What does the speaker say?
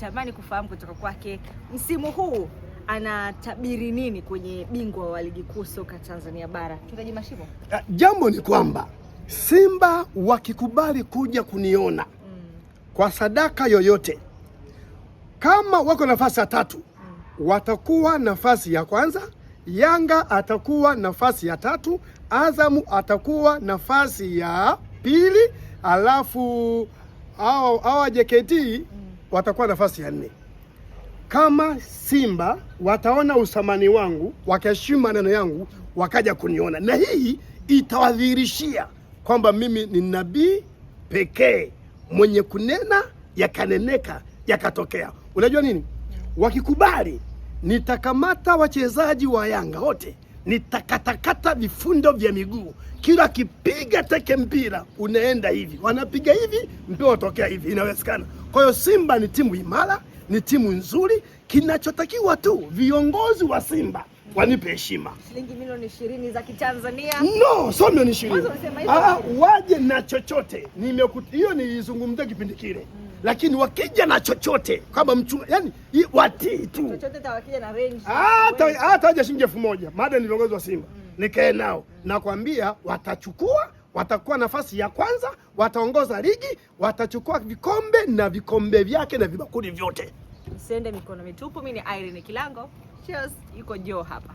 Tunatamani kufahamu kutoka kwake msimu huu anatabiri nini kwenye bingwa wa ligi kuu soka Tanzania bara. Mchungaji Mashimo, Jambo ni kwamba Simba wakikubali kuja kuniona kwa sadaka yoyote, kama wako nafasi ya tatu watakuwa nafasi ya kwanza, Yanga atakuwa nafasi ya tatu, Azamu atakuwa nafasi ya pili, alafu hawa JKT watakuwa nafasi ya nne. Kama Simba wataona usamani wangu, wakaheshimu maneno yangu, wakaja kuniona, na hii itawadhihirishia kwamba mimi ni nabii pekee mwenye kunena yakaneneka yakatokea. Unajua nini? Wakikubali, nitakamata wachezaji wa Yanga wote, nitakatakata vifundo vya miguu, kila akipiga teke mpira unaenda hivi, wanapiga hivi, mpira unatokea hivi. Inawezekana. Kwa hiyo Simba ni timu imara, ni timu nzuri. Kinachotakiwa tu viongozi wa Simba wanipe heshima. Shilingi milioni 20 za Kitanzania. No, sio milioni 20. Mwanzo ulisema hivyo. Ah, waje na chochote. Hiyo nilizungumzia kipindi kile. Lakini wakija na chochote kama mchunga, yani watii tu. Chochote tawakija na range. Hata waje shilingi 1000, maada ni viongozi wa Simba. Nikae nao. Nakwambia watachukua, watakuwa nafasi ya kwanza, wataongoza ligi, watachukua vikombe na vikombe vyake na vibakuli vyote. Msiende mikono mitupu. Mimi ni Irene Kilango. Cheers, yuko Joe hapa.